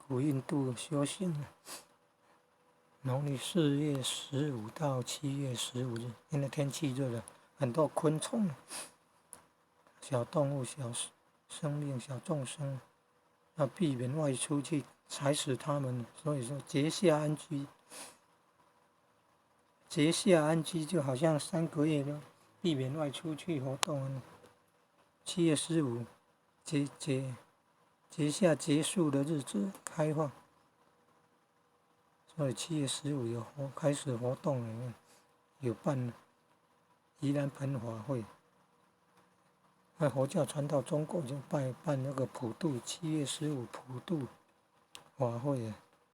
古印度修行。農曆4月15到7月15日，因為天氣熱了，很多昆蟲、小動物、小生命、小眾生，要避免外出去踩死他們，所以說結夏安居。結夏安居就好像3個月都避免外出去活動。七月十五結夏結束的日子開放。所以七月十五有開始活動了，有辦盂蘭盆法會。那佛教傳到中國就辦那個普渡，七月十五普渡法會啊。